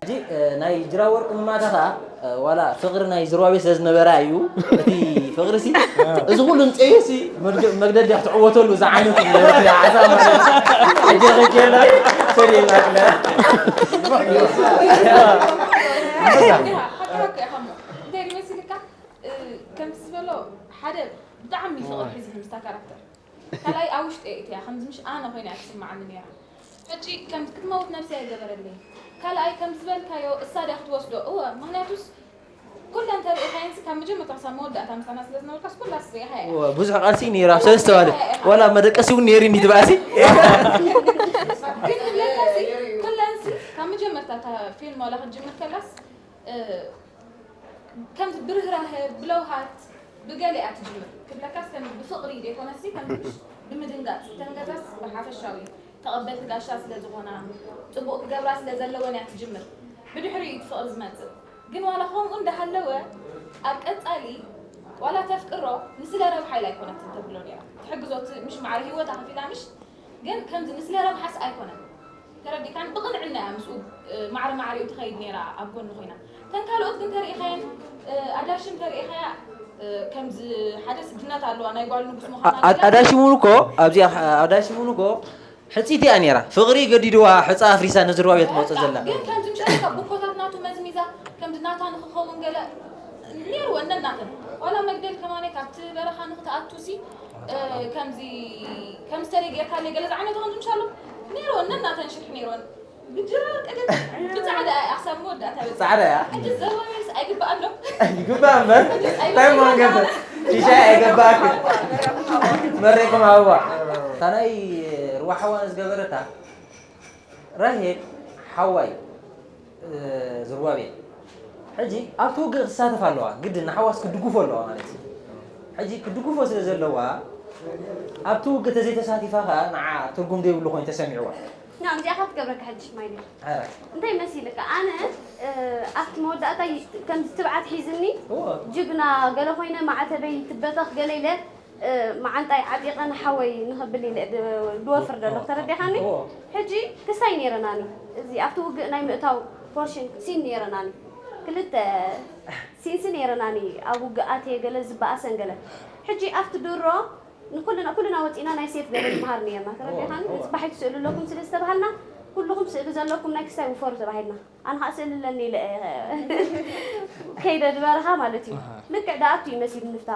ሕጂ፣ እ፣ ናይ ጅራወርቅ ምማታ ኸዓ፣ እ፣ ዋላ ፍቕሪ ናይ ዝርባቤ ስለ ዝነበራ እዩ። እቲ ፍቕሪ ሲ፣ እዚ ኩሉ እንፀዩ ሲ፣ መግደ-፣ መግደል ድያ ክትዕወተሉ፣ እዛ ዓይነት እዩ። እቲ ዓሳ ማለት እዩ። ሕጂ ኸይድ የለ፣ ሰሪ የለ። ሓቂ፣ ሓቂ ኢኻ እሞ። እንታይ ድዩ መሲልካ? እ፣ ከምቲ ዝበሎ፣ ሓደ ብጣዕሚ ፍቕሪ ሒዙ ምስታ ካራክተር። ካልኣይ ኣብ ውሽጢ እየ እትያ፣ ከምዚ ምሽ ኣነ ኮይነ እያ ትስምዓኒ ነይራ። ሕጂ ከምዚ ክትመውት ነብሲ ኣይገበረለይ። ካልኣይ ከምዚ ዝበልካዮ እሳ ድያ ክትወስዶ? እወ፣ ምኽንያቱስ ኩለን ተርእኻየንሲ ካብ መጀመርታ ክሳብ መወዳእታ ምሳና ስለ ዝነበርካስ ኩላስ ርኢኻያ እያ። እወ፣ ብዙሕ ቃልሲ ነይራ፣ ኣብ ሰለስተ ማለት ዋላ መደቀሲ እውን ነይሩ እንዲ ትባእሲ። ግን ክብለካሲ ኩለንሲ ካብ መጀመርታ እታ ፊልም ዋላ ክትጅምር ከላስ፣ እ፣ ከምዚ ብርህራሀ፣ ብለውሃት፣ ብገለ እያ ትጅምር። ክብለካስ ከም ብፍቕሪ ዘይኮነሲ ከም ብምድንጋጽ፣ እተን ገዛስ ብሓፈሻዊ ተቐበልቲ ጋሻ ስለ ዝኾና፣ ጽቡቕ ክገብራ ስለ ዘለወን እያ ትጅምር። ብድሕሪኡ እዩ እቲ ፍቕሪ ዝመጽእ። ግን ዋላ ከምኡ እንዳሃለወ፣ ኣብ ቀጻሊ ዋላ ተፍቅሮ ንስለ ረብሓ ኢላ ኣይኮነትን ተብሎ ነይራ። ትሕግዞ እቲ ምሽ ማዕረ ህይወታ ከፊላ ምሽ፣ ግን ከምዚ ንስለ ረብሓስ ኣይኮነን። ተረዲካን ብቕንዕና እያ ምስኡ፣ እ፣ ማዕረ ማዕሪኡ ትኸይድ ነይራ ኣብ ጎኒ ኮይና። እተን ካልኦት ግን ተሪኢኻየን፣ እ፣ ኣዳሽም ተሪኢኻያ፣ እ፣ ከምዚ ሓደ ስድነት ኣለዋ ናይ ጓል ንጉስ ምዃና ኣ-፣ ኣ-፣ ገላ ኣዳሽም እውን እኮ፣ ኣብዚኣ ኣዳሽም እውን እኮ ሕጽይቲ እያ ነይራ። ፍቕሪ ገዲድዋ ሕጻ ኣፍሪሳ ንዝርባቤ ትመውጽእ በቃ፣ ዘላ። ግን ከምዚ ምሸት ካብ ብኮታት ናቱ መዝሚዛ፣ ከምዚ ናታ ንኽኸውን ገለ ነይርወን ነናተን። ዋላ መግደል ከማነ ካብቲ በረኻ ንኽትኣቱሲ፣ እ፣ ከምዚ፣ ከምዚ ተደይ ጌርካለይ ገለ ዝዓይነቱ ከምዚ ምሻሉ ነይርወን ነናተን ሽርሒ ነይርወን። ብድራር ቅድም ብጻዕዳ እያ፣ ኣሳብ መወዳእታ በጻዕዳ። ጻዕዳ እያ። ሕጂ ዘርባቤስ ኣይግባኣን ዶ? ይግባእ እምበር። ሕጂ እንታይ ምዃን ገበር? ኣይግባኣን። ሺሻይ ኣይገባእክን። መሬኩም ኣበባ። እታ ናይ ሩባ ሓዋን ዝገበረታ ራሄል ሓዋይ፣ እ፣ ዝሩባቤል። ሕጂ ኣብቲ ውግእ ክትሳተፍ ኣለዋ፣ ግድን ንሓዋስ ክትድግፎ ኣለዋ ማለት እዩ። ሕጂ ክትድግፎ ስለ ዘለዋ፣ ኣብቲ ውግእ ተዘይተሳቲፋ ኸኣ ንዓ ትርጉም ዘይብሉ ኮይኑ ተሰሚዕዋ። ናም፣ እዚኣ ኸኣ ትገብረካ ሕጂ ሽማይለ። ኣረ። እንታይ መሲልካ? ኣነ፣ እ፣ ኣብቲ መወዳእታ ይ-፣ ከምዚ ትብዓት ሒዝኒ፣ እወ። ጅግና ገለ ኮይነ፣ ማዕተበይ ትበተኽ ገለ ኢለ፣ እ፣ መዓንጣይ ዓጢቐ ንሓወይ ንኽብል ኢለ ድ-፣ ድወፍር ዘለኹ። እወ። ተረዲኻኒ? እወ። ሕጂ ክሳይ ነይረናኒ። እዚ ኣብቲ ውግእ ናይ ምእታው ፖርሽን ሲን ነይረናኒ። ክልተ ሲንስ ነይረናኒ። ኣብ ውግእ ኣትየ ገለ ዝበኣሰን ገለ። ሕጂ ኣብቲ ድሮ ንኩልና፣ ኩልና ወፂና ናይ ሴፍ ገለ ንምሃር ነይርና። ተረዲኻኒ? እወ፣ እወ። ጽባሒት ስእሉ ኣለኩም ስለ ዝተባሃልና፣ ኩልኹም ስእሊ ዘለኩም ናይ ክሳይ ውፈሩ ተባሂልና። ኣነ ኸዓ ስእሊ ኣለኒ ኢለ እየ ከይደ ድበረኻ ማለት እዩ። ኣሃ። ልክዕ ደኣ ኣቱ እዩ መሲሉ ንፍታ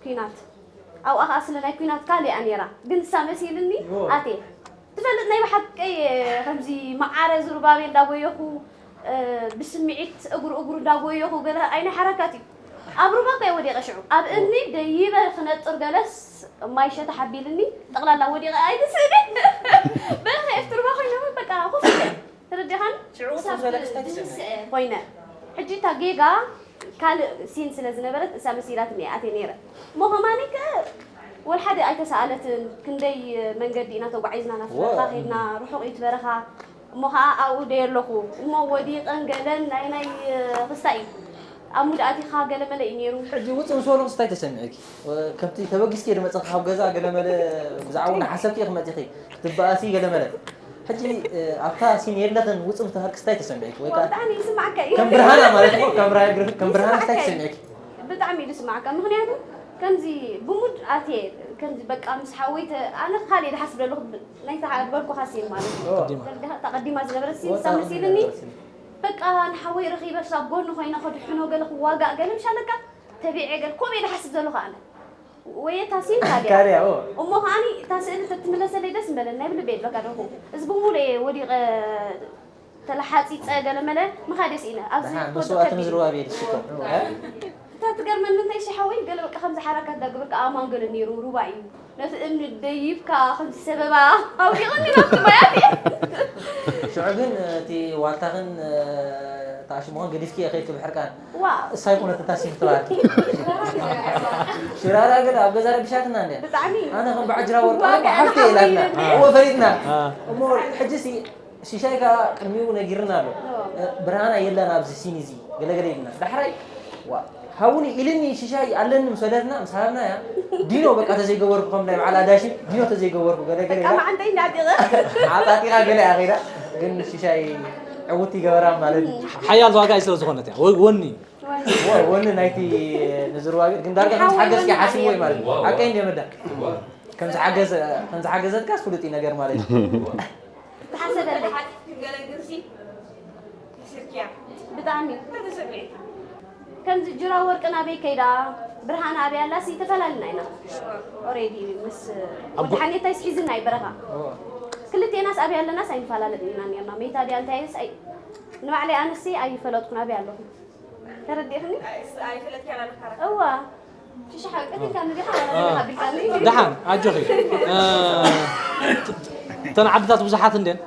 ኲናት። ኣብኣ ኸዓ ስለ ናይ ኲናት ካልእ እያ ነይራ። ግን ንሳ መሲልኒ እወ። ኣትየ። ትፈልጥ ናይ ብሓቀይ ከምዚ መዓረ ዝሩባቤል እንዳጎየኹ፣ እ፣ ብስምዒት እግሩ እግሩ እንዳጎየኹ ገለ ኣይናይ ሓረካት እዩ። ኣብ ሩባ እኮ እየ ወዲቐ ሽዑ። ኣብ እምኒ ደይበ ክነጥር ገለስ ማይ ሸታ ሓቢልኒ ጠቕላላ ወዲቐ ኣይትስእሊ። በኸ ኤፍቲ ሩባ ኮይነ እውን በቃ ኮፍ ኢለ። ተረዲኻኒ? ሽዑ ክሳብ ኮፍ ዝበለ ክስታይ ትስእሊ። ዝስእ ኮይነ። ሕጂ እታ ጌጋ ካልእ ሲን ስለ ዝነበረት እሳ መሲላትኒ እየ ኣትየ ነይረ። እሞ ከማኒ ከ ወልሓደ ኣይተሰኣለትን። ክንደይ መንገዲ ኢና ተጓዒዝና ናብቲ እወ። በረኻ ከይድና፣ ርሑቕ እዩ እቲ በረኻ። እሞ ኸዓ ኣብኡ ደየ ኣለኹ። እሞ ወዲቐን ገለን ናይ ናይ ክስታይ እዩ። ኣብ ሙድ ኣቲኻ ገለ መለ እዩ ነይሩ። ሕጂ ውፅእ ምስ በልኩስ እንታይ ተሰሚዑኪ? ከምቲ ተበጊስኪ ድመፅኺ ካብ ገዛ ገለ መለ ብዛዕባኡ እናሓሰብኪ ኢኺ መፂኺ ክትበኣሲ ገለ መለ። ሕጂ፣ እ፣ ኣብታ ሲን የለኽን ውፅእ ምስ ተባሃልክስ እንታይ ተሰሚዑኪ? ወይ ከዓ ብጣዕሚ ይስማዓካ እዩ። ከም ብርሃና ማለት እኮ፣ ከም ብርሃን ግርፍ፣ ከም ብርሃና እንታይ ይስማዓካ እዩ። ተሰሚዑኪ? ብጣዕሚ እዩ ዝስማዓካ። ምኽንያቱ ከምዚ ብሙድ ኣትየ፣ ከምዚ በቃ ምስ ሓወይ ተ-፣ ኣነ ካልእ ድሓስብ ዘለኹ ብ-፣ ናይታ ዝበልኩኻ ሲን ማለት እዩ። ተቐዲማ። ተረዲኻ? እታ ቀዲማ ዝነበረት ሲን እወ፣ እሳ እታ መሲልኒ። ቀዲማ ዝነበረት ሲን። በቃ ንሓወይ ረኺበ ክሳብ ጎኑ ኮይነ ከድሕኖ ገለ ክዋጋእ ገለ ምሽ ኣለካ ተቢዐ ገለ ከምኡ እየ ድሓስብ ዘለኹ ኣነ። ወይ እታ ሲን ካልእ እያ። ካልእ እያ፣ እወ። እሞ ከዓኒ እታ ስእሊ ተትምለሰለይ ደስ ምበለኒ፣ ናይ ብልበይ እየ ዝብለካ ዘለኹ። እዚ ብምሉእ እየ ወዲቐ ተለሓፂፀ ገለ መለ ምኻድ እየ ስኢነ። ኣብዚ ደሓን ፎቶ መስዋእቲ ከቢድ እዩ። ምዝርባብ እየ ድስቶ። እታ ትገርመኒ እንታይ ሽሓወይ ገለ በቃ ከምዚ ሓረካት ዳግበርካ ኣማን ገለ ነይሩ፣ ሩባ እዩ። ነቲ እምኒ ደይብካ ከምዚ ሰበባ ኣውዲቕኒ ናብቲ ማያት እየ። ሽዑ ግን እቲ ዋልታኽን፣ እ፣ ታሽሞኸን ገዲፍኪ እየ ከይትብል ሕርቃን። ዋ። እሳ ይኮነት ታሽም ትባል። ሽራራ ገለ ኣብ ገዛ ረቢሻትና እንድያ። ብጣዕሚ። ኣነ ከም በዓል ጅራ ወርቂ ዋጋ ሓፍቲ ኣነ ኢላትና። ሓፍቲ እዎ ፈሊጥና። አ። እሞ ሕጂ ሲ-፣ ሽሻይ ከኣ ቅድሚኡ ነጊርና ኣሎ። ኦ። ብርሃና የለን ኣብዚ ሲን እዚ። ገለገለ ኢልና። ዳሕራይ፣ ዋ፣ ሃቡኒ ኢልኒ ሽሻይ ኣለኒ ምስ ወደትና፣ ምስ ሃብናያ፣ ዲኖ በቃ ተዘይገበርኩ ከም ናይ በዓል ኣዳሺ፣ ዲኖ ተዘይገበርኩ ገለገለ በቃ ኢላ። መዓንተይ እንዳዕጢቐ። ዓጣጢቓ ገለ እያ ከይዳ። ግን ሽሻይ ዕውት ይገበራ ማለት እዩ። ሓያል ተዋጋኢ ስለ ዝኾነት እያ። ወ-፣ ወኒ። ወ-፣ ወኒ ናይቲ ንዝርዋገ-፣ ግን ዳርጋ ከም ዝሓገዝኪ ሓሲብዎ እዩ ማለት እዩ። ሓቀይ እንድየ መዳ። ከም ዝሓገዘ-፣ ከም ዝሓገዘትካስ ፍሉጥ እዩ ነገር ማለት እዩ። ተሓሰበለይ። ሓቲትኪ ገለ ግርሲ ይስርክያ። ብጣዕሚ። እንታይ ተሰሚዕኪ? ከምዚ ጅራ ወርቂ ናበይ ከይዳ፣ ብርሃን ኣበይ ኣላሲ ተፈላልና ኢና። ኦሬዲ ምስ ኣብ ወዲ ጎ- ሓኔታይስ ሒዝና እዩ በረኻ። እዎ። ክልቴናስ ኣበይ ኣለናስ ኣይንፈላለጥን ኢና ነርና። መይታ ድያ እንታይስ ኣይ-፣ ንባዕለይ ኣነሲ ኣይፈለጥኩን ኣበይ ኣለኹ። ተረዲእኽኒ? ኣይስ-፣ ኣይፈለጥክያን ኣለካ። እዋ። ሽሻይ ቀቲልካኒ ዲኻ? ዋላ አ፣ ንዲኻ ኣቢልካኒ? ደሓን፣ ኣጆኺ። እ፣ እተን ዓድታት ብዙሓት እንድየን።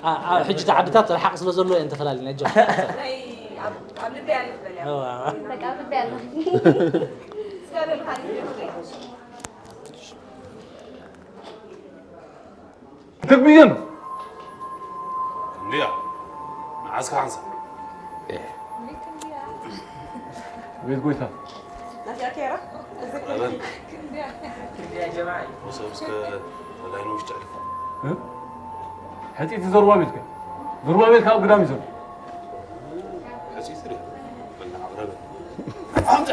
ኣ-፣ ኣ-፣ ሕጂ እቲ ዓድታት ርሓቕ ስለ ዘሎ እየን ተፈላሊና፣ ኣጆኺ። ናይ ኣብ፣ ኣብ ልበይ ኣሎ ትበልያ። እዋ። በቃ ኣብ ልበይ ኣሎ። ስጋ ዶ ልኻኒ? ትግብይን እንድያ ንዓስካ ሓንሳ ቤት ጎይታ ናዚኣ ከይራ። ረበን ወሰብ እስከ ተጋይኑ ውሽጢ ዕልፍ እ? ሕፂቲ ዘሩባቤል ከ? ዘሩባቤል ካብ ግዳም እዩ ዘሎ። ሕፂቲ ድዩ? በላ ረበን ኣምጣ።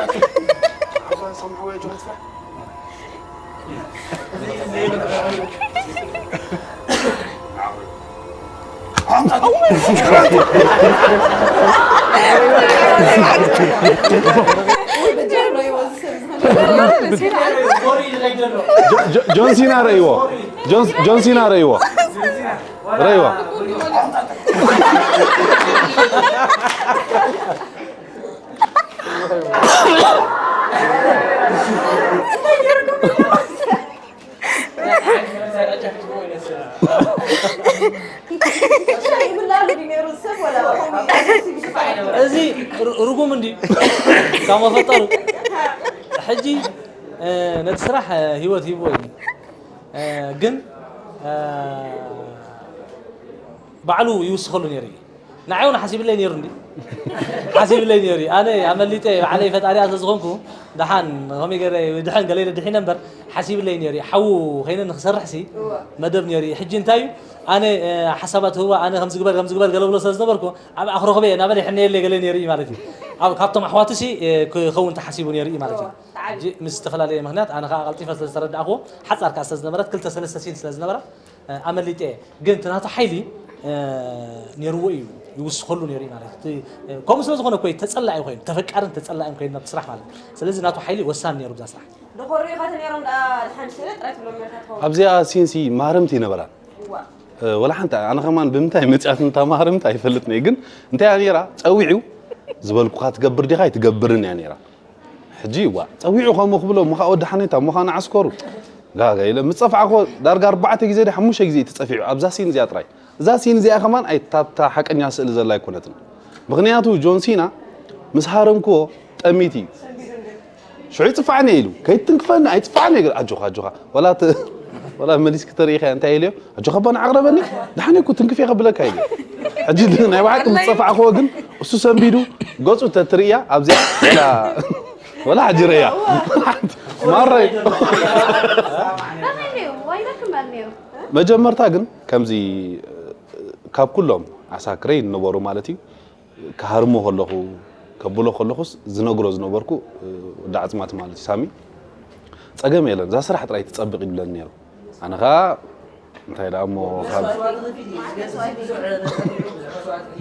ዓሳ ሰምሐ ወይ ጆን ስራሕ ጆ-፣ ጆ-፣ ጆን ሲና ረእይዎ። ጆን፣ ጆን ሲና ረእይዎ። ረእይዎ። እዚ ር-፣ ርጉም እንዲ ካብ መፈጠሩ ሕጂ፣ እ፣ ነቲ ስራሕ፣ እ፣ ህይወት ሂብዎ እዩ። እ፣ ግን፣ እ፣ ባዕሉ ይውስኸሉ ነይሩ እዩ። ንዓይ እውን ሓሲብለይ ነይሩ እንዲ። ሓሲብለይ ነይሩ እዩ። ኣነ ኣመሊጠ ባዕለይ ፈጣሪኣ ስለ ዝኾንኩ፣ ደሓን ከመይ ገይረ ድሕን ገለ ኢለ ድሒነ እምበር፣ ሓሲብለይ ነይሩ እዩ። ሓዉ ኸይነ ንክሰርሕሲ እወ። መደብ ነይሩ እዩ። ሕጂ እንታይ እዩ? ኣነ፣ እ፣ ሓሳባት ህዋ፣ ኣነ ከምዚ ግበር፣ ከምዚ ግበር ገለ ብሎ ስለ ዝነበርኩ፣ ኣብ ኣኽረኽበ እየ እናበለ ይሕነየለይ ገለ ነይሩ እዩ ማለት እዩ። ኣብ፣ ካብቶም ኣሕዋቱሲ፣ እ፣ ክኸውን ተሓሲቡ ነይሩ እዩ ማለት እዩ። እወ፣ ተዓቢ። ሕጂ ምስ ዝተፈላለየ ምኽንያት፣ ኣነ ኸዓ ቀልጢፈ ስለ ዝተረዳእክዎ፣ ሓጻር ከኣ ስለ ዝነበረት፣ ክልተ ሰለስተ ሲን ስለ ዝነበራ፣ እ፣ ኣመሊጠ እየ። ግን እቲ ናቱ ሓይሊ፣ እ፣ ነይርዎ እዩ፣ ይውስኸሉ ነይሩ እዩ ማለት እዩ። እቲ፣ እ፣ ከምኡ ስለ ዝኾነ እኮ እዩ ተጸላኢ ኮይኑ፣ ተፈቃርን ተጸላእን ኮይኑ ናብቲ ስራሕ ማለት እዩ። ስለዚ ናቱ ሓይሊ ወሳኒ ነይሩ ብዛ ስራሕ። ደኾሩ ኢኻ ነይሮም ደኣ ድሓን ሽለ ጥራይ ትብሎም ነርካ ትኸውን። ኣብዚኣ ሲንሲ ማህረምቲ ይነበራን። እዋ። እ፣ ወላ ሓንቲ፣ ኣነ ከማን ብምንታይ መጺኣት እንታ ማህረምቲ ኣይፈልጥን እየ። ግን እንታይ እያ ነይራ? ጸዊዑ ዝበልኩኻ ትገብር ዲኻ ኣይትገብርን እያ ነይራ። ሕጂ ዋ፣ ጸዊዑ ከምኡ ክብሎ፣ እሞ ኸኣ ወዲ ሓኔታ፣ እሞ ኸኣ ንዓስከሩ። ጋጋ ኢለ ምስ ጸፋዕኮ ዳርጋ ኣርባዕተ ግዜ ድዩ ሓሙሽተ ግዜ እዩ ተጸፊዑ፣ ኣብዛ ሲን እዚኣ ጥራይ። እዛ ሲን እዚኣ ከማን ኣይታ፣ እታ ሓቀኛ ስእሊ ዘላ ኣይኮነትን። ምኽንያቱ ጆን ሲና ምስ ሃረምክዎ ጠሚት እዩ። ሽዑ ይጽፋዕኒ እዩ ኢሉ፣ ከይትትንክፈኒ፣ ኣይጽፋዕኒ እዩ። ኣጆኻ፣ ኣጆኻ። ወላ ት-፣ ወላ መሊስኪ ተሪኢኻዮ እንታይ ኢለዮ? ኣጆኻ እባ ንዓ ኣቕረበኒ፣ ደሓን እኮ ትንክፍ እየ ከብለካ ኢሉ። ሕጂ ግን ናይ ብሓቂ ምስ ጸፋዕክዎ ግን እሱ ሰንቢዱ ገጹ ተትርእያ ኣብዚኣ ወላ፣ ወላ ሕጂ ርእያ። ማረይ። በኸይ ነይሩ፣ ዋይዳ ክምባል ነይሩ። መጀመርታ ግን ከምዚ ካብ ኩሎም ዓሳክረይ ዝነበሩ ማለት እዩ፣ ክሃርሞ ከለኹ፣ ከብሎ ከለኹስ ዝነግሮ ዝነበርኩ፣ እ፣ ወዲ ዓጽማት ማለት እዩ፣ ሳሚ፣ ጸገም የለን፣ እዛ ስራሕ ጥራይ ትጸብቕ ይብለኒ ነይሩ። ኣነ ኸኣ፣ እንታይ ደኣ እሞ፣ ካብ፣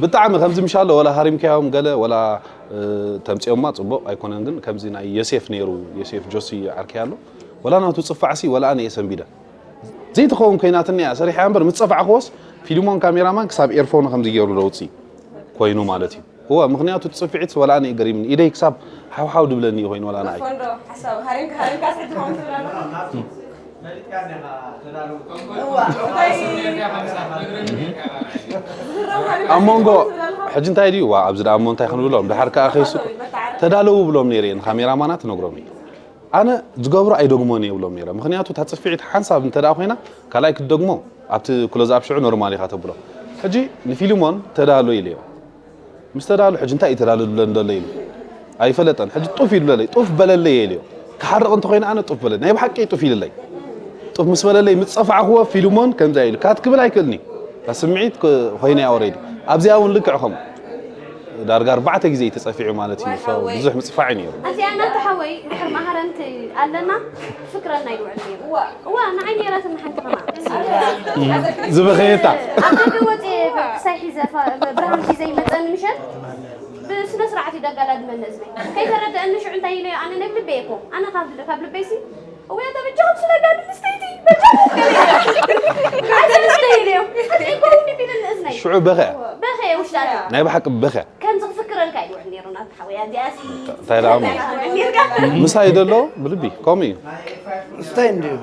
ብጣዕሚ ከምዚ ምሻሎ፣ ወላ ሃሪምካዮም ገለ፣ ወላ፣ እ፣ ተምጽኦማ ጽቡቕ ኣይኮነን፣ ግን ከምዚ ናይ ዮሴፍ ነይሩ፣ ዮሴፍ ጆሲ ዓርከይ ኣሎ፣ ወላ ናቱ ጽፋዕሲ፣ ወላ ኣነ እየ ሰንቢደ። ዘይትኸውን ኮይናትኒ እያ ሰሪሓ እምበር፣ ምስ ጸፋዕክዎስ፣ ፊልሞን ካሜራማን ክሳብ ኤርፎኑ ከምዚ ገይሩ ደውጽእ ኮይኑ ማለት እዩ። እወ፣ ምኽንያቱ እቲ ጽፍዒት ወላ ኣነ እዩ ገሪምኒ። ኢደይ ክሳብ ሓውሓው ድብለኒ እዩ ኮይኑ ወላ ንዓይ። ፎንዶ ሓሳብ ሃሪምካ፣ ሃሪምካ ስሕጂ ኸውን ትብል ኣለኻ? ኣብ መንጎ ሕጂ እንታይ ድዩ ዋ ኣብዚ ደኣ እሞ እንታይ ክንብሎም ድሓር ከኣ ከይስኩ ተዳለዉ ብሎም ነይረ ንካሜራማናት ነግሮም እዩ ኣነ ዝገብሮ ኣይደግሞን እየ ብሎም ነይረ ምክንያቱ እታ ፅፍዒት ሓንሳብ እንተ ደኣ ኮይና ካልኣይ ክትደግሞ ኣብቲ ክሎዝ ኣፕ ሽዑ ኖርማል ኢኻ ተብሎ ሕጂ ንፊልሞን ተዳሎ ኢለዮ ምስ ተዳሎ ሕጂ እንታይ እዩ ተዳሎ ዝብለኒ ዘሎ ኢሉ ኣይፈለጠን ሕጂ ጡፍ ይብለለይ ጡፍ በለለይ ኢለዮ ክሓርቕ እንተኮይነ ኣነ ጡፍ በለለይ ናይ ብሓቂ ጡፍ ኢልለይ ጡፍ ምስ በለለይ ምስ ጸፋዕክዎ ፊልሞን ከምዚ ኢሉ ካት ክብል ኣይክእልኒ እታ ስምዒት ኮይነ እያ ኦሬዲ ኣብዚኣ እውን ልክዕ ከምኡ ዳርጋ ኣርባዕተ ግዜ እዩ ተጸፊዑ ማለት እዩ ብዙሕ ምጽፋዕ እዩ ነይሩ ኣብዚኣ እናተሓወይ ድሕር መሃረምቲ ኣለና ፍክረና ይውዕል ነይሩ እዋ ንዓይ ነይራትኒ ሓንቲ ከማ ዝበኸየታ ኣብ ደገ ወፅየ ክሳይ ሒዘ ብርሃን ሒዘ ይመፀኒ ምሸት ብስነ ስርዓት እዩ ደጋዳድመኒ እዝነይ ከይተረደአኒ ሽዑ እንታይ ኢለዮ ኣነ ነብ ልበየ እኮ ኣነ ካብ ልበይ ሲ እወ ኣታ በጃኹም ስለ ጋል ኣንስተይቲ በጃኹም ኣንስተይቲ ኢለዮ ኣታ ይኮውን ዲቢልኒ እዝነይ ሽዑ በኸያ በኸየ ውሽጣ ናይ ብሓቂ በኸያ ከምዚ ክፍክረልካ እዩ ውዕል ነይሩ ናብቲ ሓወያ እዚኣ ሲ እንታይ ደኣ እሞ ምሳይ ዘሎ ብልቢ ከምኡ እዩ እንታይ እንድዩ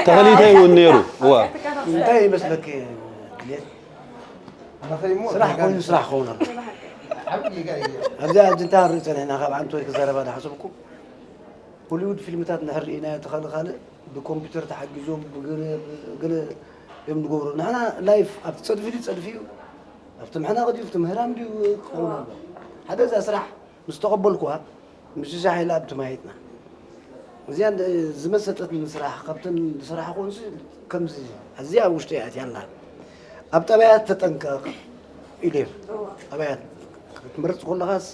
ተኸሊተይ እውን ነይሩ እዋ እንታይ ይመስለኪ ስራሕ ኮይኑ ስራሕ ክኸውን ኣሎ ኣብዚኣ ኣጅንታ ንርኢ ፀኒሕና ካብ ዓንቶ ክዛረባ ዝሓሰብኩ ሆሊውድ ፊልምታት እንድሕር ርኢናዮ እቲ ካልእ ካልእ ብኮምፒውተር ተሓጊዞም ብገለ ብገለ እዮም ዝገብሩ ንሕና ላይፍ ኣብቲ ፀድፊ ድዩ ፀድፊ እዩ ኣብቲ ምሕናቕ ድዩ ኣብቲ ምህራም ድዩ ክኸውን ኣሎ ሓደ እዛ ስራሕ ምስ ተቐበልኩዋ ምሽሻሕ ኢላ ኣብቲ ማየትና እዚኣ ዝመሰጠትኒ ስራሕ ካብተን ዝሰራሕኩንሲ ከምዚ ኣዚኣ ኣብ ውሽጢ ኣትያ ኣላ ኣብ ጠባያት ተጠንቀቕ ኢሉ ጠባያት ክትመርፅ ከለኻስ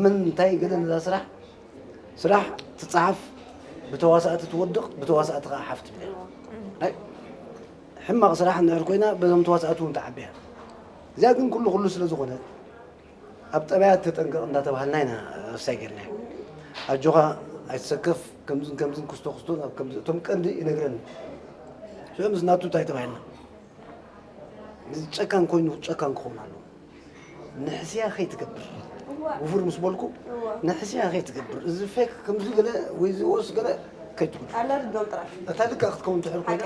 ምንታይ ገለ ነዛ ስራሕ ስራሕ ትፀሓፍ ብተዋሳእቲ ትወድቕ ብተዋሳእቲ ከዓ ሓፍ ትብል ሕማቕ ስራሕ እንድሕር ኮይና በዞም ተዋሳእቲ እውን ተዓብያ እዚኣ ግን ኩሉ ኩሉ ስለ ዝኾነ ኣብ ጠባያት ተጠንቀቕ እንዳተባሃልና ኢና ኣሳይ ጌርና ኣጆኻ ኣይትሰከፍ ከምዝን ከምዝን ክስቶ ክስቶ ናብ ከምዚ እቶም ቀንዲ ይነግረኒ ሽዑ ምስ ናቱ እንታይ ተባሂልና እዚ ጨካን ኮይኑ ጨካን ክኸውን ኣለዎ ንሕስያ ከይትገብር ውፉር ምስ በልኩ ንሕስያ ከይትገብር እዚ ፌክ ከምዚ ገለ ወይ እዚ ወስ ገለ ከይትብል ኣላ ርዶም ጥራሕ እታ ልካ ክትከውን ትሕር ኮይና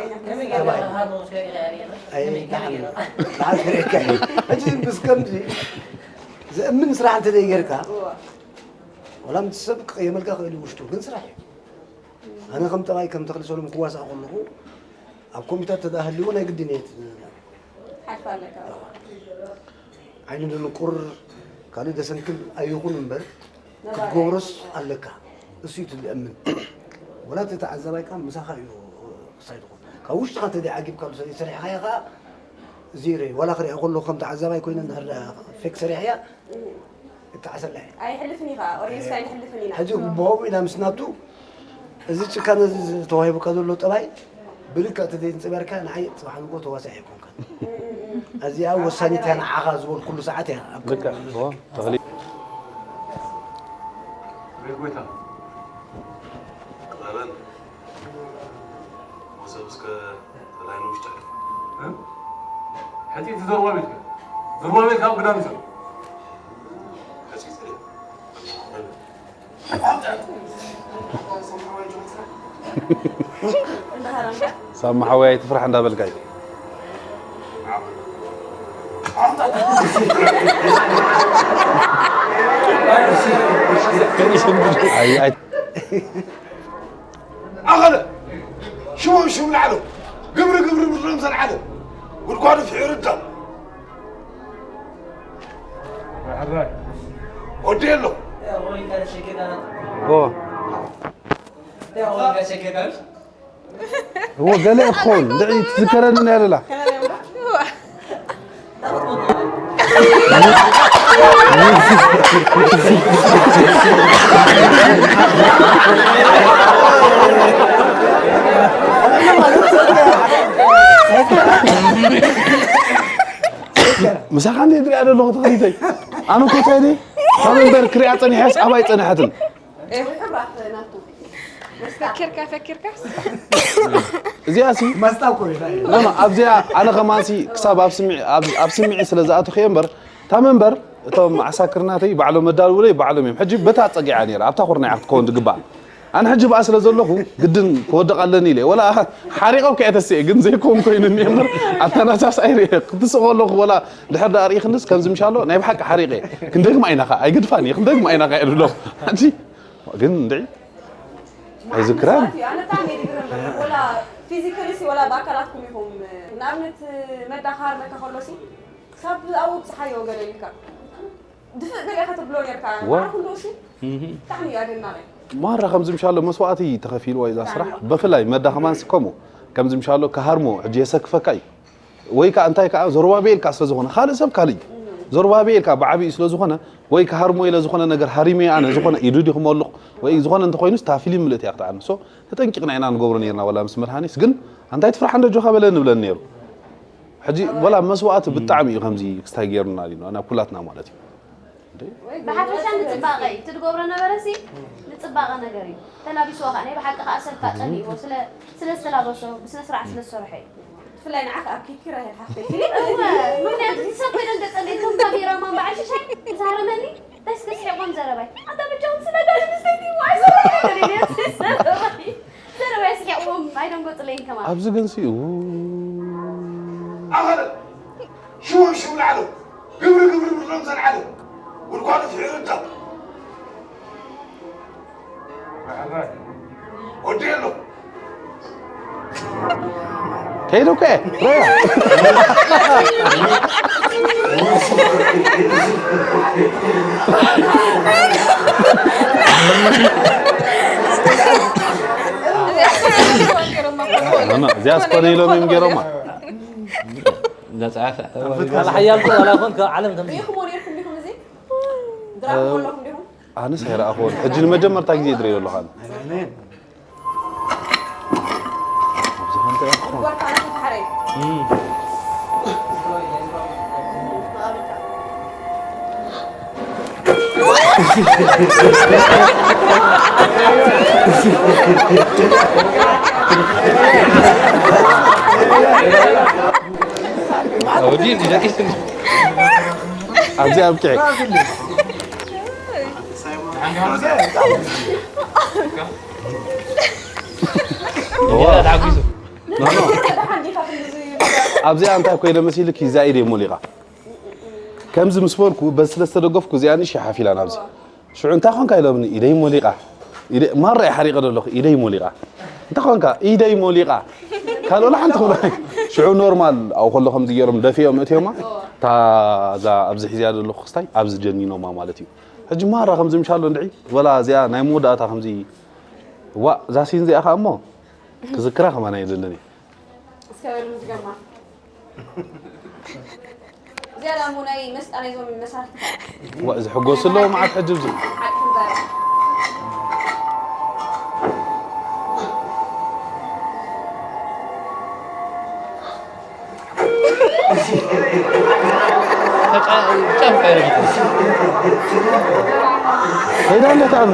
ተባሂሉ ኣይ ደሓን ደሓን ክርእየካ ሕጂ ምስ ከምዚ ዘእምን ስራሕ እንተ ዘይጌርካ ወላ ምስ ሰብ ክቕየመልካ ክእል ውሽጡ ግን ስራሕ እዩ ኣነ ከም ጠባይ ከም ተኽሊ ሰሎም ክዋሳእ ከለኹ ኣብ ኮምፒውተር ተዳህልዎ ናይ ግድን እየ ሓልፋ ኣለካ ዓይኑ ድንቁር ካልእ ደሰንክል ኣይኹን እምበር ክትገብሮስ ኣለካ እሱ እዩ ትልእምን ወላ እቲ ተዓዛባይ ከዓ ምሳኻ እዩ ክሳይ ዝኾን ካብ ውሽጥኻ ተደይ ዓጊብካ ሰሪሕኻዮ ከዓ ዚረ ዋላ ክሪኣ ከሎ ከም ተዓዛባይ ኮይነ እንድሕር ፌክ ሰሪሕያ እጣዓሰላ እየ ኣይሕልፍን እዩ ከዓ ኦዲየንስ ኣይንሕልፍን ኢና ሕጂ ብሆቡ ኢና ምስ ናቱ እዚ ጭካነ እዚ ተዋሂቡካ ዘሎ ጠባይ ብልክዕ ተዘይንፅበርካ ንዓይ ፅባሕ ንጎ ተዋሳኢ ኣይኮንካን እዚኣ ወሳኒት እያ ንዓኻ ዝበልኩሉ ሰዓት እያ ኣብ ልክዕ ቅድሚ እዎ ተኽሊ ቤት ጎይታ ቀረን መሶብ እስከ ተላይ ንውሽጢ ሕልፍ እ? ሕፂ እቲ ዘርባ ቤት ከ? ዘርባ ቤት ካብ ግዳም ይዘር ሕፂ ዝለ ሳማ ሓወይ ኣይትፍራሕ እንዳበልካይ ኣኸለ ሽቦም ሽም ላዕሎ ግብሪ ግብሪ ብሎም ዘልዓለ ጉድጓዱ ፍሒሩ ዳም ወዲ ኣሎ እዎ ገለ ክኸውን ልዒ ትዝከረኒ ናይ ለላ ምሳኻ እንደ ድሪያ ዘለኹ ተኸሊተይ ኣነ ኮታይ ደ ካብ እምበር ክሪኣ ፀኒሐስ ኣባይ ፀንሐትን ፈኪርካ ፈኪርካ እዚኣ ሲ መስጣ እኮ እዩ ኖ ኣብዚኣ ኣነ ከማንሲ ክሳብ ኣብ ስምዒ ኣብ ኣብ ስምዒ ስለ ዝኣተኹ እየ እምበር እታ መንበር እቶም ዓሳክርናተይ ባዕሎም መዳልውለይ ባዕሎም እዮም ሕጂ በታ ፀጊዓ ነይራ ኣብታ ኩርናይ ክትከውን ዝግባእ ኣነ ሕጂ ብኣ ስለ ዘለኹ ግድን ክወድቕ ኣለኒ ኢለ ወላ ሓሪቐ እኮ እየ ተስኤ ግን ዘይኮን ኮይኑ እኒኤ እምበር ኣተናሳስ ኣይርኤ ክትስእ ከለኹ ወላ ድሕር ዳ ርኢኽንስ ከምዚ ምሻሎ ናይ ብሓቂ ሓሪቐ ክንደግማ ኢና ኸ ኣይግድፋን እየ ክንደግማ ኢና ኸ እየ ዝብሎ ሕጂ ግን እንድዒ ኣይዝክራን መስዋእቲ እዩ። ኣነ ብጣዕሚ እየ ዝግረም ዘሎ። ወላ ፊዚካሊ ሲ ወላ ብኣካላትኩም ኢኹም ንኣብነት መዳ ክሃርመካ ከሎ ሲ ካብ ኣብኡ ብፅሓዮ ገለ ኢልካ ድፍእ ገለ ኢኻ ትብሎ ነርካ ዋ። ማራ ኩሉ ሲ ብጣዕሚ እዩ ኣደናቂ ማራ ከምዚ ምሻሎ መስዋእቲ ተኸፊልዋ እዛ ስራሕ ብፍላይ መዳ ከማንስ ከምኡ ከምዚ ምሻሎ ክሃርሞ ሕጂ የሰክፈካ እዩ ወይ ከዓ እንታይ ከዓ ዞርባቤል ከዓ ስለዝኾነ ካልእ ሰብ ካልእ እዩ ዞርባቤል ከዓ ብዓብዩ ስለዝኾነ ወይ ክሃርሞ ኢለ ዝኾነ ነገር ሃሪመ ኣነ ዝኾነ ኢዱ ዲ ክመልቕ ወይ ዝኾነ እንተኮይኑስ እታ ፊልም ምልእቲ እያ ክትዓኒ so ተጠንቂቕና ኢና ንገብሮ ነርና ወላ ምስ መድሃኒስ ግን ኣንታይ ትፍራሕ እንዶ ጆኻ በለ ንብለን ነይሩ ሕጂ ወላ መስዋእቲ ብጣዕሚ እዩ ከምዚ ክስታይ ገይሩና ዲና ናብ ኩላትና ማለት እዩ ብሓፈሻ ንፅባቐ እዩ እቲ ዝገብሮ ነበረ ሲ ንፅባቐ ነገር እዩ ተላቢስዎ ከዓ ናይ ብሓቂ ከዓ ሰብካ ፀሊእዎ ስለ ዝተላበሶ ብስነ ስርዓት ስለ ዝሰርሖ እዩ ብፍላይ ንዓኺ ኣብ ኪድ ኪራ ይሓፍተይ ፊሊም እወ ምኽንያቱ እቲ ሰብ ኮይነ እንተፀሊእ ከም ካሜራማን በዓል ሽሻይ ዝሃረመኒ እንታይ እስከ ስሒቕዎም ዘረባይ ኣታ በጃኹም ስለ ጋል ኣንስተይቲ ዋይ ዘረባይ ዘረባይ ስሒቕዎም ኣይደንገፁለይን ከማን ኣብዚ ግን ሲ ኣኸለ ሽው ሽው ንዓሉ ግብሪ ግብሪ ምድሮም ዘልዓሉ ጉድጓዱ ስዒሩ እቶ ወዲ ኣሎ ከይዱ እኮ እየ ሮያ እዚኣስ ኮነ ኢሎም እዮም ገይሮማ ሓያልኩ ዋላ ይኹን ካብ ዓለም ከም ሪኢኹሞ ነርኩም ዲኹም እዚ ድራማ ኣለኹም ዲኹም ኣነስ ኣይረኣኹዎን ሕጂ ንመጀመርታ ግዜ ድሪኦ ኣለኹ ኣነ ኣብዚ ኣብቅዕ ኣብዚኣ እንታይ ኮይነ መሲልኪ እዛ ኢደይ ሞሊቓ ከምዚ ምስ በልኩ በዚ ስለ ዝተደገፍኩ እዚኣ ንእሽተይ ሓፍ ኢላ ናብዚ ሽዑ እንታይ ኾንካ ኢሎምኒ ኢደይ ሞሊቓ ማራ እየ ሓሪቐ ዘለኹ ኢደይ ሞሊቓ እንታይ ኾንካ ኢደይ ሞሊቓ ካልእ ወላ ሓንቲ ክብሎ ሽዑ ኖርማል ኣብኡ ከሎ ከምዚ ገይሮም ደፊኦም እትዮማ እታ እዛ ኣብዚ ሒዝያ ዘለኹ ክስታይ ኣብዚ ጀኒኖማ ማለት እዩ ሕጂ ማራ ከምዚ ምሻሎ እንድዒ ወላ እዚኣ ናይ መወዳእታ ከምዚ ዋእ እዛ ሲን እዚኣ ከዓ እሞ ክዝክራ ከማን ኣይደልን እየ እስከ በሉ ዝገርማ ዝያዳ እሞ ናይ መስጣ ናይዞም መሳርሕትታት ዋእ ዝሕጎሱ ኣለዉ መዓት ሕጂ ብዙ ሓቂ ክንዛረብ ጨንቆ ይረግጥ ሄዳ እንዴት አሉ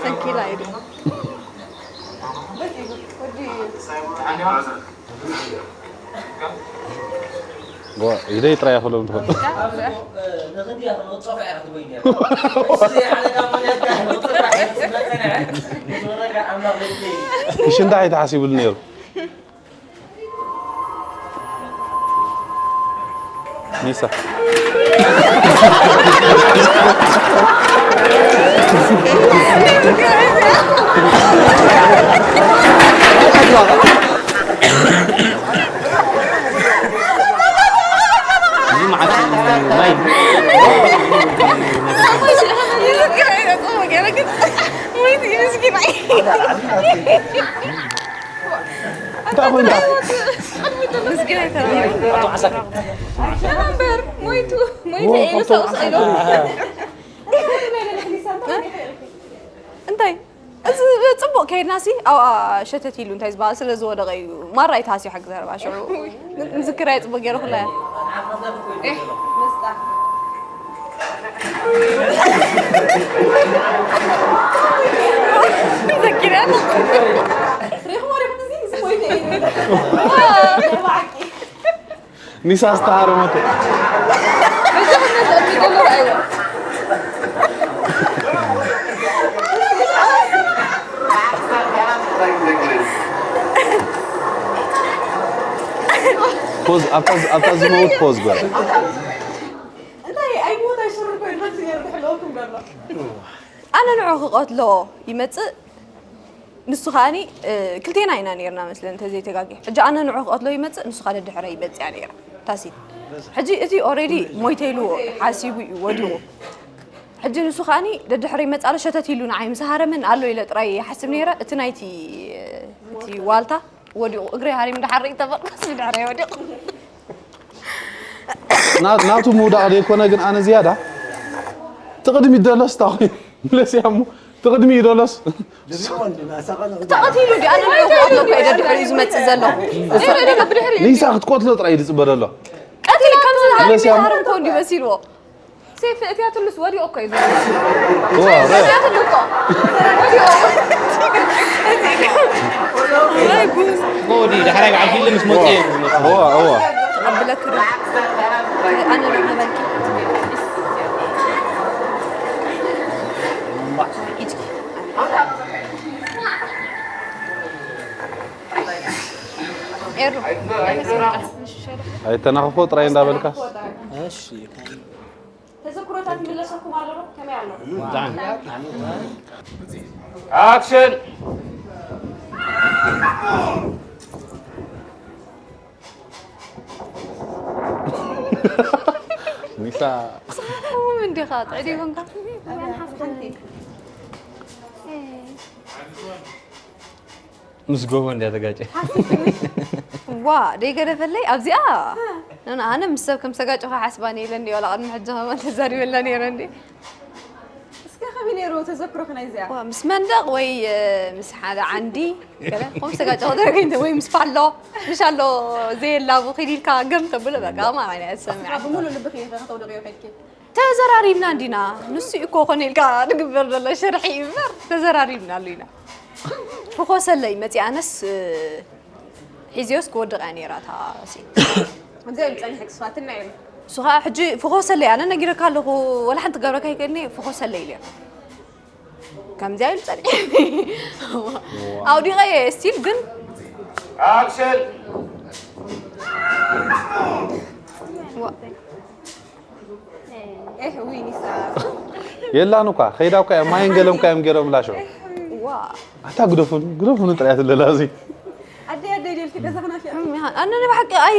ሰኪላ ይዱ ኢደይ ጥራይ ክብሎም ትኽእል እሺ እንታይ ተሓሲቡሉ ነይሩ ኒሳ እንታይ እዚ ጽቡቕ ከይድና ሲ ኣብኣ ሸተት ኢሉ እንታይ ዝበሃል ስለ ዝወደቐ እዩ ማራ ኣይተሃስዩ ሓቂ ዘረባ ሽዑ ንዝክራ እየ ጽቡቕ ገይረ ኩላ እያ ኒሳ ዝተሃረመቶ ፖዝ ኣብታ ዝ- ኣብታ ዝመውት ፖዝ ጓል እንታይ ኣይሞት ኣይሽር እኮ ይድረስ ነይሩ ድሕለወኩም ዘሎ ኣነ ንዑ ክቐትሎ ይመፅእ ንሱ ከዓኒ ክልቴና ኢና ነርና መስለኒ እንተዘይተጋጊ ሕጂ ኣነ ንዑ ክቐትሎ ይመፅእ ንሱ ካደ ድሕረ ይመፅያ ነራ ታሲት ሕጂ እዚ ኦረዲ ሞይተ ኢሉ ሓሲቡ እዩ ወዲቑ ሕጂ ንሱ ከዓኒ ደድሕረይ መፃ ኣሎ ሸተት ኢሉ ንዓይ ምስ ሃረመን ኣሎ ኢለ ጥራይ ይሓስብ ነይረ እቲ ናይቲ እቲ ዋልታ ወዲቑ እግረይ ሃሪሙ ድሓር ርእይ ተበቅስ ብድሕረይ ወዲቑ ናቱ ምውዳቕ ዘይኮነ ግን ኣነ ዝያዳ ትቕድሚት ደሎስ ታኹ ምለስ እያ እሞ ትቕድሚት ደሎስ ተቐቲሉ ዲ ኣነ ንዑ ክቐትሎ እኮ ኢለ ድሕሪኡ ዝመፅእ ዘሎ ኒሳ ክትቆትሎ ጥራይ እዩ ዝፅበ ዘሎ ቀቲል ከምዚ ዝሃርም ኮ እንዲ መሲልዎ ሴፍ እቲያትሉስ ወዲኦ እኮ እዩ ዝብል። እቲያትሉ እኮ ወዲኦ። ሞዲ ድሕራይ ዓፊሉ ምስ መፀ እዩ ዝመፅእ። እዋ እዋ ኣብለክ ዶ ኣነ ዶ ተበልኪ ኢጅኪ ኤሩ ኣይተናኽፎ ጥራይ እንዳበልካስ ተዘክሮታት ይምለሰልኩም ኣሎ ዶ? ከመይ ኣሎ? ኣክሽን ሚሳ ሳሕዎም እንዲኻ ጥዕዲ ይኾንካ ምስ ጎቦ እንድያ ተጋጨ ዋ ደይገደፈለይ ኣብዚኣ ኣነ ምስ ሰብ ከም ሰጋጭኻ ሓስባን የለን ዋላ ቅድሚ ሕጂ ከማን ተዛሪበላ ነይረ እንዲ እስከ ከመይ ነይሩ ተዘክሮኺ ናይ እዚኣ ዋ ምስ መንደቕ ወይ ምስ ሓደ ዓንዲ ገለ ከም ሰጋጭ ተረገኝተ ወይ ምስ ፋሎ ምሽ ኣሎ ዘየላቡ ኺድ ኢልካ ገም ተብሎ በቃ ማለት እያ ዝሰምዕ ብሙሉ ልብኺ ኢኺ ከተውድቕዮ ከድኪ ተዘራሪብና እንዲና ንሱ እኮ ኮነ ኢልካ ንግበር ዘሎ ሽርሒ እምበር ተዘራሪብና ኣሉና ፍኾሰለይ መፂኣነስ ሒዝዮስ ክወድቕ እያ ነይራ እታ ሲን ከምዚኣ እዩ ፀኒሐ ክስፋትና እዩ እሱ ከዓ ሕጂ ፍኾሰለይ ኣነ ነጊረካ ኣለኹ ወላ ሓንቲ ገብረካ ይክእልኒ ፍኾሰለይ ኢልዮ ከምዚኣ ኢሉ ፀኒሐ ኣውዲቐ እየ ስቲል ግን ኣክሽን ኤህ ዊኒሳ የላን እኳ ከይዳ እኳ እያ ማይን ገለም እኳ እዮም ገይሮም ላሾ ዋ ኣታ ግደፉን ግደፉን ጥራያት ኣለላ እዚ ኣደይ ኣደይ ደልኪ ገዛ ክናፊያ ኣነ ንባሕቂ ኣይ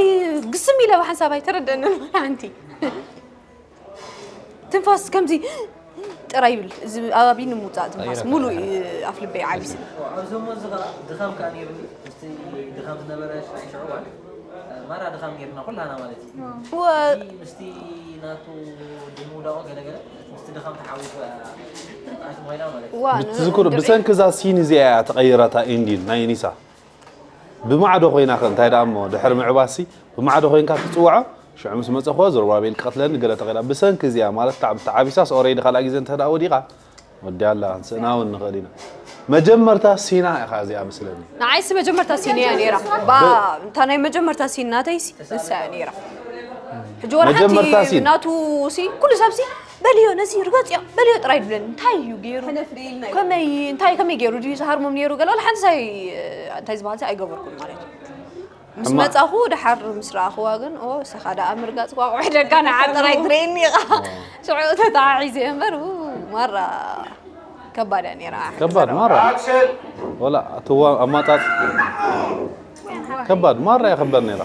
ግስም ኢለ ብሓንሳብ ኣይተረደንን ሓንቲ ትንፋስ ከምዚ ጥራይ ይብል እዚ ኣባቢ ንምውፃእ ትንፋስ ሙሉ ኣፍ ልበይ ዓቢስ ኣብዞሞ እዚ ከዓ ድኻም ከዓ ነይሩኒ ምስቲ ድኻም ዝነበረ ሽዑ እዋን ማራ ድኻም ነይርና ኩላና ማለት እዩ ምስቲ ናቱ ብምውዳቑ ገለገለ ምስቲ ድኻም ተሓዊሱ ኣሽም ኮይና ማለት እዩ ትዝክሩ ብሰንኪ እዛ ሲን እዚኣ እያ ተቐይራታ ኢንዲን ናይ ኒሳ ብማዕዶ ኮይና ከ እንታይ ደኣ እሞ ድሕሪ ምዕባሲ ብማዕዶ ኮይንካ ትፅውዖ ሽዑ ምስ መፀ ኮ ዘሩባቤል ክቐትለኒ ገለ ተኺላ ብሰንኪ እዚኣ ማለት ተዓቢሳስ ኦረይዲ ካልኣ ግዜ እንተ ደኣ ወዲቓ ወዲያ ኣላ ክንስእና እውን ንኽእል ኢና መጀመርታ ሲና ኢኻ እዚኣ መስለኒ ንዓይሲ መጀመርታ ሲን እያ ነይራ ባ እንታ ናይ መጀመርታ ሲን ናተይሲ ንሳ እያ ነይራ ሕጂ ወላ ሓንቲ ናቱ ሲ ኩሉ ሰብሲ በልዮ ነዚ ርገፅዮ በልዮ ጥራይ ድብለኒ እንታይ እዩ ገይሩ ከመይ እንታይ ከመይ ገይሩ ድዩ ዝሃርሞም ነይሩ ገለ ወላ ሓንቲ ሳይ እንታይ ዝበሃል ኣይገበርኩን ማለት እዩ ምስ መጻኹ ደሓር ምስ ረኣኽዋ ግን ኦ ሰኻ ደኣ ምርጋጽ ቋቑሕ ደጋ ንዓ ጥራይ ትርእየኒ ኢኻ ሽዑ ተተዓዒዘ እምበር ማራ ከባድ እያ ነይራ ከባድ ማራ ወላ እትዋ ኣማጣጥ ከባድ ማራ እያ ከባድ ነይራ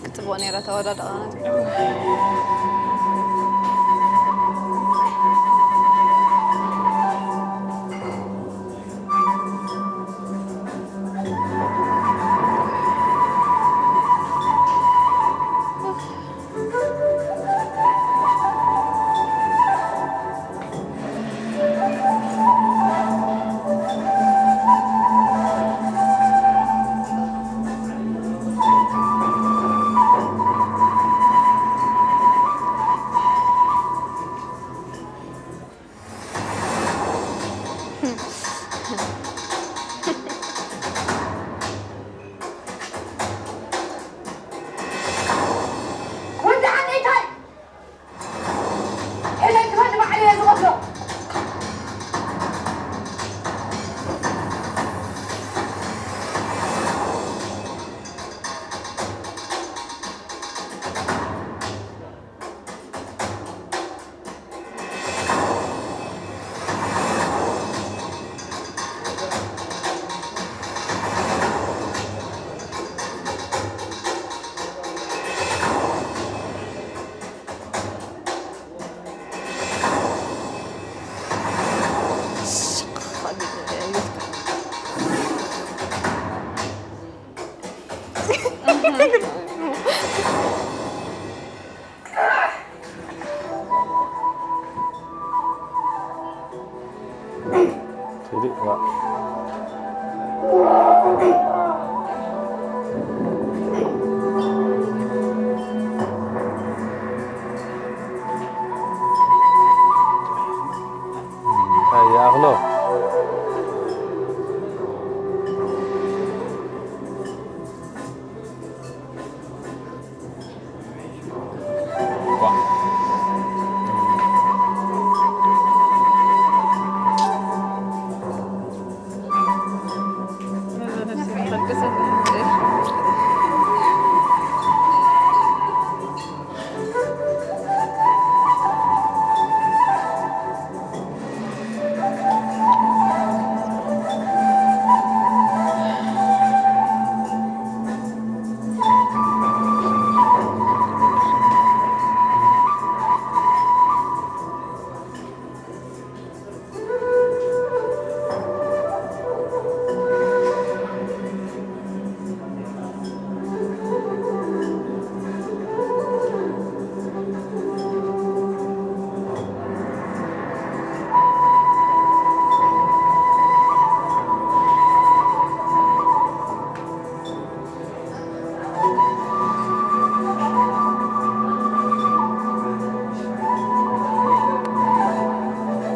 ክትቦ ነይረ ተወዳደቐ ሂዲ፣ ዋ። እንታይ ይኣኽሎ?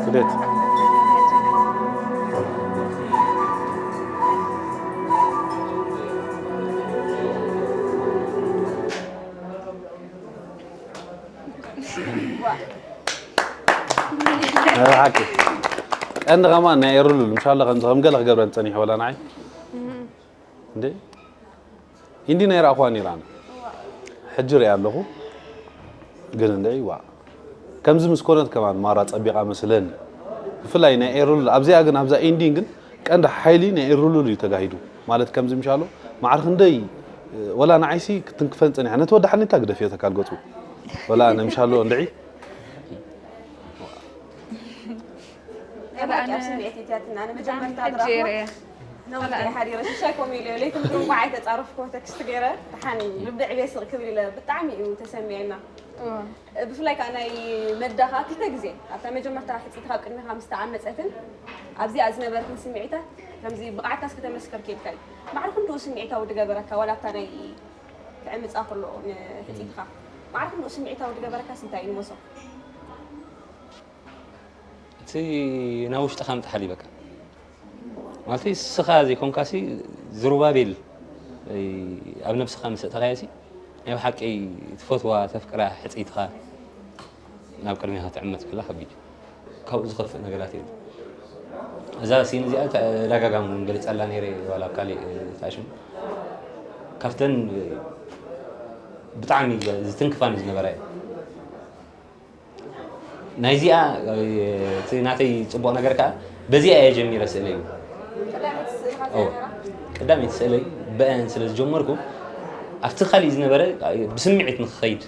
ክደት። ናይ ብሓቂ። ቀንዲ ከማን ናይ ኤሩሉል፣ ምሻሎ ከምዚ ከም ገለ ክገብረን ጸኒሑ ወላ ንዓይ። እንዴ? ኢንዲ ናይ ረኣኹዋ ነይራ ኣነ። ሕጂ ሪኣ ኣለኹ። ግን እንዴ፣ ዋ። ከምዚ ምስ ኮነት ከማን ማራ ጸቢቓ መስለኒ። ብፍላይ ናይ ኤሩሉል፣ ኣብዚኣ ግን፣ ኣብዛ ኢንዲን ግን ቀንዲ ሓይሊ ናይ ኤሩሉል እዩ ተጋሂዱ። ማለት ከምዚ ምሻሎ፣ ማዕረ ክንደይ፣ ወላ ንዓይሲ ክትንክፈን ጸኒሓ። ነቲ ወዲ ሓኒታ ግደፍዮ ተካል ገጹ። ወላ ኣነ ምሻሎ እንድዒ። ገለ ኣነ ኣብ ስምዒት እትያትና፣ ንመጀመርታ ብጣዕሚ ሕጂ ድራፍና የርእያ። ነዊሕ ገለ ኣነ። ሓዲረ፣ ሽሻይ ኮሚሉ፣ ለይትን ብርንቋዕ ኣይተጻረፍኩ፣ ቴክስት ገይረ፣ ደሓን እዩ፣ ልቢ ዕቤ ስቕ ክብል ኢለ፣ ብጣዕሚ እዩ ተሰሚዕና። እዋ። ብፍላይ ከኣ ናይ መዳኻ ክልተ ግዜ፣ ኣብታ መጀመርታ ሕጽይትኻ ኣብ ቅድሚኻ ምስ ተዓመጸትን፣ ኣብዚኣ ዝነበረትን ስምዒታት፣ ከምዚ ብቕዓትካስ ከተመስክር ከይድካ እዩ። ማዕረ ክንድኡ ስምዒታዊ ድገበረካ፣ ዋላ ኣብታ ናይ ክዕምጻ ከሎ ንሕጽይትኻ፣ ማዕረ ክንድኡ ስምዒታዊ ድገበረካስ እንታይ እዩ ንመሶ? እቲ ናብ ውሽጥኻ ምጥሓል እዩ በቃ። ማለት ንስኻ ዘይኮንካሲ ዝሩባቤል ኣብ ነብስኻ ምስ ኣእተኻዮሲ ናይ ብሓቂ ትፈትዋ ተፍቅራ ሕፅይትኻ ናብ ቅድሜኻ ትዕመት ከላ ከቢድ እዩ። ካብኡ ዝኸፍእ ነገራት የለን። እዛ ሲን እዚኣ ተደጋጋሚ እውን ገሊፀላ ነይረ ዋላ ኣብ ካሊእ ተኣሽሙ ካብተን ብጣዕሚ ዝትንክፋኒ ዝነበራ እየ። ናይዚኣ እቲ ናተይ ፅቡቕ ነገር ከዓ በዚኣ እየ ጀሚረ ስእለይ እውን። ቀዳመይቲ ስእልኻ እዚኣ እዎ። ነይራ? ቀዳመይቲ ስእለይ ብአን ስለ ዝጀመርኩ ኣብቲ ካሊእ ዝነበረ ብስምዒት ንክኸይድ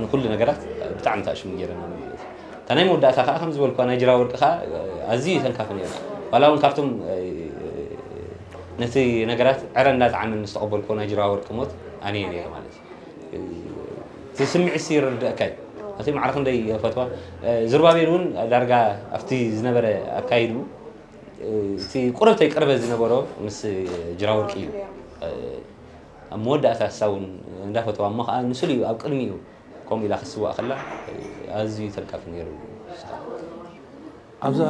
ንኩሉ ነገራት ብጣዕሚ ተኣሽሙ ገይረና ማለት እዩ። እታ ናይ መወዳእታ ከዓ ከም ዝበልኳ ናይ ጅራ ወርቂ ከዓ ኣዝዩ ተንካፊ ነይሩ። ዋላ እውን ካብቶም ነቲ ነገራት ዕረ እንዳጠዓመኒ ዝተቐበልኩዎ ናይ ጅራ ወርቂ ሞት ኣነ እየ ነይረ ማለት እዩ። እቲ ስምዒት ሲ ይርድኣካ እዩ። እቲ ማዕረ ክንደይ የፈትዋ። ዝሩባቤል እውን ዳርጋ ኣብቲ ዝነበረ ኣካይድኡ እቲ ቁረብተይ ቅርበት ዝነበሮ ምስ ጅራወርቂ እዩ። ኣብ መወዳእታ እሳ እውን እንዳፈተዋ እሞ ከዓ ንስሉ እዩ ኣብ ቅድሚኡ ከምኡ ኢላ ክትስዋእ ከላ ኣዝዩ ተንካፊ ነይሩ። ኣብዛ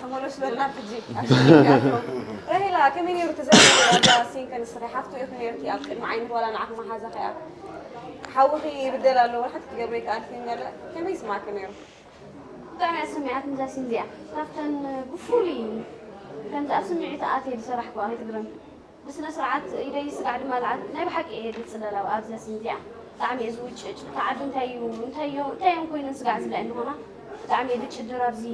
ተመለሱ በልና ሕጂ። ራሄላ ከመይ ነይሩ ተዘክሮ? ኣብዛ ሲን ከንስርሕ ሓፍቱ ኢኹ ነይርኪ ኣብ ቅድሚ ዓይንኺ ዋላ ንዓኺ መሓዛኺ እያ። ሓውኺ ይብደል ኣሎ ወላ ሓንቲ ክትገብሮ ይከኣልኪ ገለ ከመይ ይስማዕኪ ነይሩ? ብጣዕሚ እያ ዝስምዓትኒ እዛ ሲን እዚኣ። ካብተን ብፍሉይ ከምዚ ኣብ ስምዒት ኣትየ ዝሰራሕክዋ ከይትግረምኪ። ብስነ ስርዓት ኢደይ ስጋዕ ድማ ልዓል ናይ ብሓቂ እየ ዝፅለል ኣብ ኣብዛ ሲን እዚኣ። ብጣዕሚ እየ ዝውጭጭ። እታ ዓዲ እንታይ እዩ እንታይ እዮም እንታይ እዮም ኮይኖም ስጋዕ ዝብላ እንኾና ብጣዕሚ እየ ዝጭድር ኣብዚ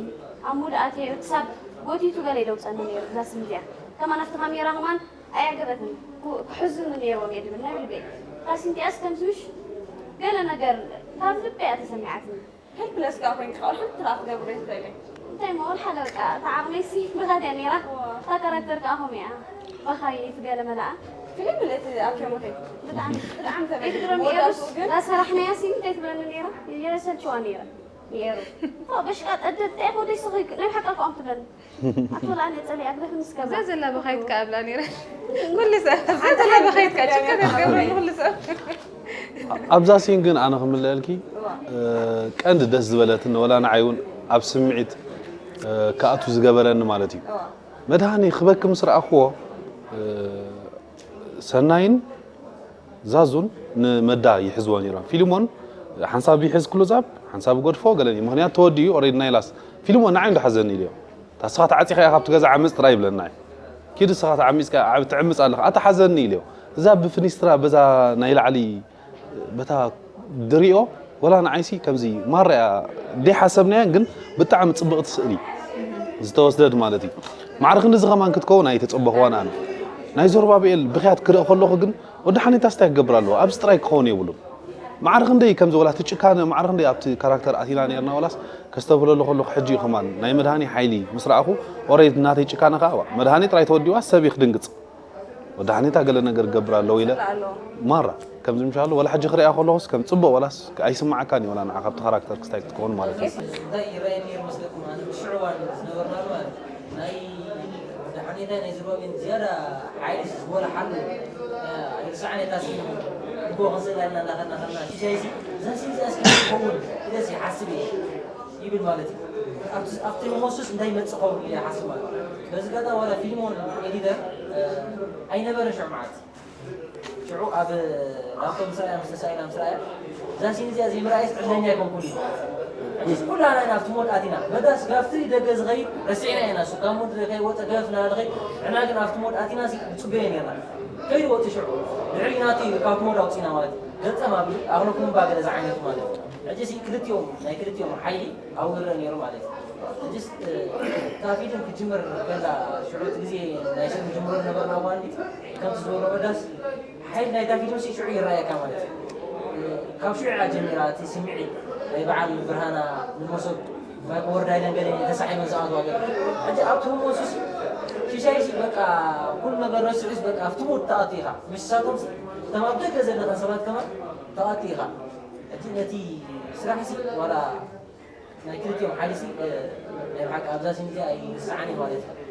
ኣብ ሙድ ኣትየ ክሳብ ጎቲቱ ገለ ይደውፀኒ ነይሩ እዛ ሲን እዚኣ። ከማን ኣብቲ ካሜራ ከማን ኣየዕገበትን ክሕዝኑ ነይርዎም እየ ዝብል ናይ ብልበይ። እታ ሲን እዚኣስ ከምዚ ምሽ ገለ ነገር ካብ ልበይ እያ ተሰሚዓትኒ። ሄልፕለስ ከኣ ኮይንኪ ካልእ ሓንቲ ትረኣ ክትገብሪ ዘይትኽእሊ። እንታይ እሞ ወላ ሓደ በቃ እታ ዓቕመይሲ ብኻ ድያ ነይራ። እታ ካራክተር ከኣ ከምኡ እያ። በኻ እየ እቲ ገለ መላኣ። ፊልም ነቲ ኣኪሙኺ። ብጣዕሚ ብጣዕሚ ተበሊዑ። ኤፍሬም ኤሩስ እዛ ሰራሕናያ ሲ እንታይ ትብለኒ ነይራ? የሰልችዋ ነይረ። ንኤሩ እኮ በሽቃ ጠደብ እንታይ ኮ ደስ ኺ ናይ ሓቃ ኮ ኣምትብለኒ። ኣቶ ላን ጸሊ ኣግደፍ ምስ እዛ ከዛ ዘላ በኻይት ከኣብላ ነይረ። ኩሉ ሰብ እዛ ዘላ በኻይት ከኣ ጭካ ተገብረ ኩሉ ሰብ። ኣብዛ ሲን ግን ኣነ ክምልአልኪ ቀንዲ ደስ ዝበለትን ወላ ንዓይ እውን ኣብ ስምዒት ክኣቱ ዝገበረኒ ማለት እዩ። መድሃኒ ክበኪ ምስ ረኣኽዎ ሰናይን ዛዙን ንመዳ ይሕዝዎ ነይሮም። ፊልሞን ሓንሳብ ይሕዝ ክሉዛብ ሓንሳብ ይገድፎ ገለን እዩ። ምክንያቱ ተወዲኡ ኦሬዲ ናይ ላስ ፊልሞን ንዓይ እንዶ ሓዘኒ ኢልዮ። ታስኻ ተዓፂኻ ኢኻ ካብቲ ገዛ ዓምፅ ጥራይ ይብለና እዩ። ኪድ እስኻ ተዓሚፅካ ትዕምፅ ኣለኻ ኣታ ሓዘኒ ኢልዮ። እዛ ብፍኒስትራ በዛ ናይ ላዕሊ በታ ድሪኦ ወላ ንዓይሲ ከምዚ ማራ እያ ደይሓሰብናያን ግን ብጣዕሚ ፅብቕቲ ስእሊ ዝተወስደት ማለት እዩ። ማዕረ ክንድዚ ከማን ክትከውን ኣይተፀበኽዋን ኣነ። ናይ ዞርባብኤል ብኽያት ክርኢ ከለኹ ግን ወዲ ሓኔታስ እንታይ ክገብር ኣለዎ ኣብዚ ጥራይ ክኸውን የብሉን። ማዕረ ክንደይ ከምዚ ወላ እቲ ጭካነ ማዕረ ክንደይ ኣብቲ ካራክተር ኣቲና ነርና ወላስ ከስተብህለሉ ከለኹ ሕጂ እዩ ከማን ናይ መድሃኒ ሓይሊ ምስ ረኣኹ ኦሬዲ ናተይ ጭካነ ከዓ መድሃኒ ጥራይ ተወዲዋ ሰብ እዩ ክድንግፅ። ወዲ ሓኔታ ገለ ነገር ክገብር ኣለዎ ኢለ ማራ ከምዚ ምሻሉ ወላ ሕጂ ክሪኣ ከለኹስ ከም ፅቡቅ ወላስ ኣይስማዓካን እዩ ወላ ንዓ ካብቲ ካራክተር ክስታይ ክትከውን ማለት እዩ። እንታይ ይረኣየኒ ነይሩ መስለኩም? ኣነ ብሽዑ እዋን ዝነበርናሉ ማለት እዩ። ናይ ወዲ ሓኔታ ናይ ዝሮቤን ዝያዳ ሓይሊ ዝበሎ ሓሉ ኣይርሳዕን እየ። ታሲ ንጎ ክንስእላ ኢልና እንዳኸድና ከለና ሽሻይሲ እዛ ሲን እዚኣ እስኪ ትኸውን ኢለስ ይሓስብ እየ። ይብል ማለት እዩ። ኣብቲ ኣብቲ ሞሱስ እንታይ ይመጽእ ኸውን ኢለ ይሓስብ ማለት እዩ። በዚ ጋጣ ዋላ ፊልሞን ኤዲተር ኣይነበረን ሽዑ መዓልቲ። ሽዑ ኣብ ላፕቶፕ ምስ ረኣያ ምስ ተሳኢላ ምስ ረኣያ እዛ ሲን እዚኣ ዘይምርኣየስ ዕድለኛ ኣይኮንኩን እዩ። ሕጂስ ኩላና ኢና ኣብቲ ሞድ ኣቲና መዳስ ካብቲ ደገ ዝኸይድ ረሲዕና ኢና እሱ ካብ ሞድ ከይወፀ ገፍ እናበለ ኸይድ ንሕና ግን ኣብቲ ሞድ ኣቲና ሲ ንፅበዮ ነርና። ከይዱ ወፂ ሽዑ ድሕሪ ናቲ ካብቲ ሞድ ኣውፂና ማለት እዩ። ገጠም ኣቢሉ ኣኽለኩም እባ ገለ ዝዓይነቱ ማለት እዩ። ሕጂ ሲ ክልቲኦም ናይ ክልቲኦም ሓይሊ ኣብኡ ይረአ ነይሩ ማለት እዩ። ሕጂስ እታ ፊልም ክትጅምር ከላ ሽዑ እቲ ግዜ ናይ ሰብ ንጅምሮ ዝነበርና እዋን ከምቲ ዝበሎ ወዳስ ሓይሊ ናይታ ፊልም ሲ ሽዑ ይረኣየካ ማለት እዩ። ካብ ሽዑ እያ ጀሚራ እቲ ስምዒት ናይ በዓል ብርሃና ንመሶብ ማይ ክወርዳ ኢለን ገለ ተሳሒበን ዝኣትዋ ገለ ሕጂ ኣብቲ ህሞሱሲ ሽሻይሲ በቃ ኩሉ ነገር ረሲዑስ በቃ ኣብቲ ሙድ ትኣቱ ኢኻ። ምስሳቶም እቶም ኣብ ደገ ዘለኻ ሰባት ከማን ትኣቱ ኢኻ። ሕጂ ነቲ ስራሕሲ ዋላ ናይ ክልቲኦም ሓይልሲ ናይ ብሓቂ ኣብዛ ሲን እዚኣ ኣይርሳዕን እዩ ማለት እዩ።